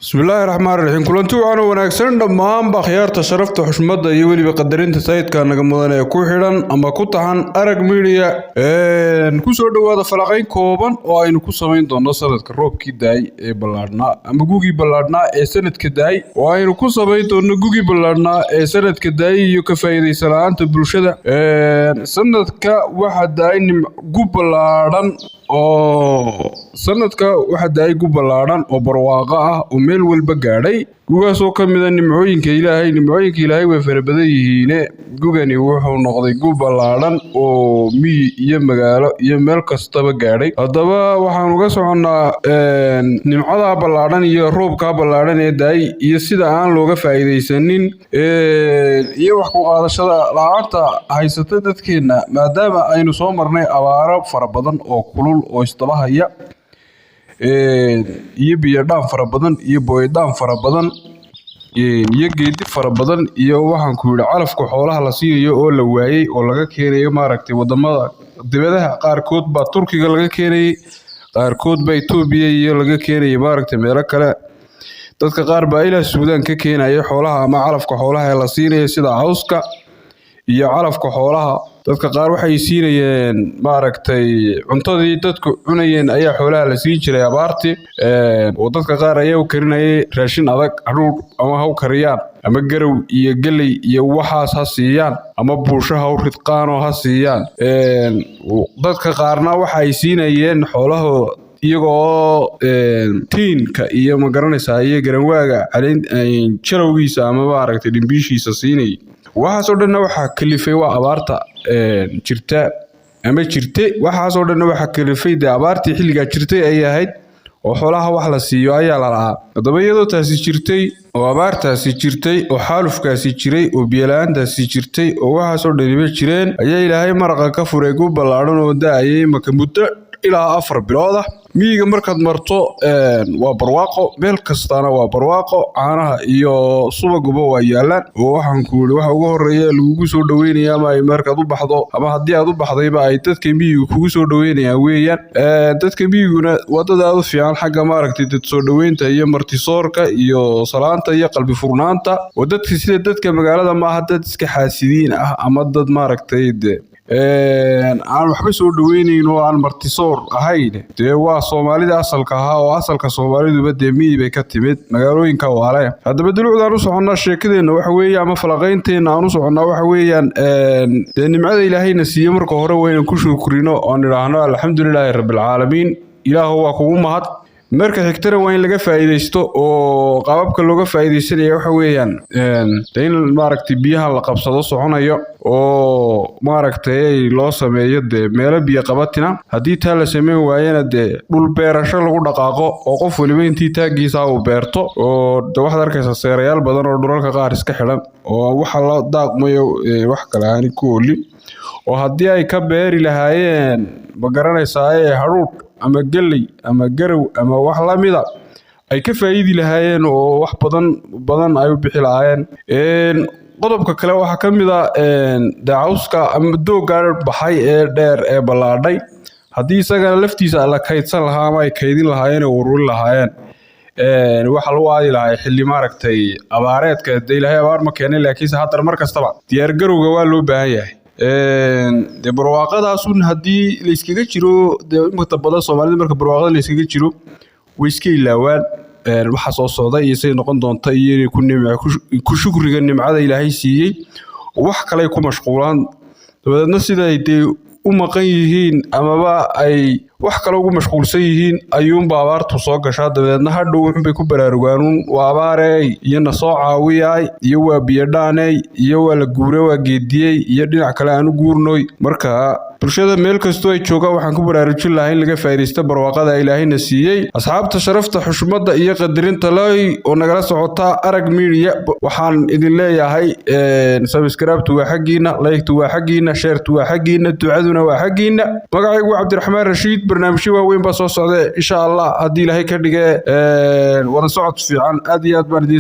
Bismillaahi raxmaani raxiim. Kulanti wacan oo wanaagsan dhammaanba akhyaarta sharafta, xushmadda iyo weliba qadarinta sayidka naga mudan ee ku xidhan ama ku taxan Arag Media, kusoo dhowaada falaqayn kooban oo aynu ku samayn doono sanadka roobkii daay ee ballaadhnaa ama gugii ballaadhnaa ee sanadka daay, oo aynu ku samayn doono gugii ballaadhnaa ee sanadka daay iyo ka faa'iidaysan la'aanta bulshada. Sanadka waxa daay gu ballaadhan oo sanadka waxa daay gu ballaadhan oo barwaaqo ah oo meel walba gaadhay, gugaasoo ka mid a nimcooyinka Ilaahay. Nimcooyinka Ilaahay way fara badan yihiine, gugani wuxuu noqday gu ballaadhan oo miyi iyo magaalo iyo meel kastaba gaadhay. Haddaba waxaan uga soconnaa nimcadaa ballaadhan iyo roobkaa ballaadhan ee daay iyo sida aan looga faa'iidaysanin iyo wax ku qaadashada la'aanta haysata dadkeenna, maadaama aynu soo marnay abaaro fara badan oo kulul oo isdaba haya iyo biyo dhaan fara badan iyo booyadhaan fara badan iyo geedi fara badan iyo, waxaan ku yidhi, calafka xoolaha la siinayo oo la waayey oo laga keenayo, maaragtay, wadamada dibadaha. Qaarkood baa Turkiga laga keenayey, qaarkood baa Itoobiya iyo laga keenayay, maaragtay, meelo kale. Dadka qaar baa ilaa Suudaan ka keenaya xoolaha ama calafka xoolaha ee la siinayo, sida cawska iyo calafka xoolaha. Dadka qaar waxay siinayeen, maaragtay, cuntadii dadku cunayeen ayaa xoolaha la siin jiray abaartii, oo dadka qaar ayaa u karinayay raashin adag, hadhuudh ama ha u kariyaan ama garow iyo geley iyo waxaas ha siiyaan ama buusho ha u ridqaanoo ha siiyaan. Dadka qaarna waxay siinayeen xoolaha iyagoo tiinka iyo, ma garanaysaa, iyo garanwaaga caleen jalowgiisa ama, maaragtay, dhimbiishiisa siinayay. Waxaasoo dhanna waxaa kalifay waa abaarta jirta ama jirte. Waxaasoo dhanna waxaa kalifay dee abaartii xilligaa jirtay ay ahayd oo xoolaha wax la siiyo ayaa la lahaa. Haddaba iyadoo taasi jirtay oo abaartaasi jirtay oo xaalufkaasi jiray oo biyola'aantaasi jirtay oo waxaasoo dhaniba jireen, ayaa Ilaahay maraqa ka furay gu ballaadhan oo da'ayay maka muddo ilaa 4 bilood ah. Miyiga markaad marto waa barwaaqo, meel kastaana waa barwaaqo, caanaha iyo subaguba waa yaalaan. Oo waxaan ku yidhi, waxa ugu horeeya lagugu soo dhaweynaya ama ay markaad u baxdo ama haddii aad u baxdayba ay dadka miyiga kugu soo dhaweynayaan weeyaan. Dadka miyiguna waa dad aad u fiican xagga, maaragtay, dad soo dhaweynta iyo martisoorka iyo salaanta iyo qalbi furnaanta, oo dadka sida dadka magaalada maaha dad iska xaasidiin ah ama dad, maaragtay, de aan waxba soo dhaweynayn oo aan martisoor ahayn. Dee waa Soomaalida asalka ahaa, oo asalka Soomaaliduba dee miyi bay ka timid, magaalooyinka waale. Haddaba dulucdaan u soconnaa sheekadeenna waxa weeye ama falaqaynteenna aan u soconnaa waxa weeyaan, dee nimcada Ilaahayna siiye marka hore waynan ku shukrino oon idhaahno alxamdulilaahi rabbilcaalamiin, Ilaahu waa kugu mahad. Marka xigtana waa in laga faa'iidaysto, oo qaababka looga faa'iidaysanaya waxa weeyaan de in, maaragtay, biyaha la qabsado soconayo oo, maaragtay, loo sameeyo dee meelo biyo qabatina. Haddii taa la sameyn waayana, dee dhul beerasho lagu dhaqaaqo oo qof waliba intii taagiisa uu beerto. Oo de waxaad arkaysaa seerayaal badan oo dhulalka qaar iska xidhan oo waxa la daaqmayo wax kale aani ku oolin, oo haddii ay ka beeri lahaayeen, ma garanaysaa, hadhuudh ama geley ama garow ama wax la mida ay ka faa'iidi lahaayeen oo wax badan badan ay u bixi lahaayeen. Qodobka kale waxaa ka mid a dee cawska ama doogga baxay ee dheer ee ballaadhay, haddii isagana laftiisa la kaydsan lahaa ama ay kaydin lahaayeen oo ururin lahaayeen, waxaa lagu aadi lahaa xilli, maaragtay, abaareedka. Dee Ilaahay abaar ma keenin, laakiinse haddana mar kastaba diyaargarowga waa loo baahan yahay. Dee barwaaqadaasun haddii la iskaga jiro, dee inta badan Soomaalida marka barwaaqada la iskaga jiro way iska ilaawaan waxa soo socda iyo say noqon doonta iyo inay ku shukriga nimcada Ilaahay siiyey. Wax kale ku mashquulaan, dabadeedna sida ay dee u maqan yihiin amaba ay wax kale ugu mashquulsan yihiin ayuunba abaartu soo gashaa. Dabadeedna hadhow wuxunbay ku baraarugaan: waa abaarey iyo na soo caawiyay iyo waa biyodhaaney iyo waa la guure, waa geediyey iyo dhinac kale aan u guurnoy. Marka bulshada meel kastoo ay joogaan waxaan ku baraarujin lahaa in laga faa'iidaysto barwaaqada Ilaahayna siiyey. Asxaabta sharafta, xushmadda iyo qadarinta leh oo nagala socota Arag Media, waxaan idin leeyahay subscribe-tu waa xaggiina, like-tu waa xaggiina, share-tu waa xaggiina, ducaduna waa xaggiina. Magacaygu waa Cabdiraxmaan Rashiid. Barnaamijyo waaweyn baa soo socda, insha Allah, haddii Ilaahay ka dhige. Wada socod fiican, aad iyo aad baan idiin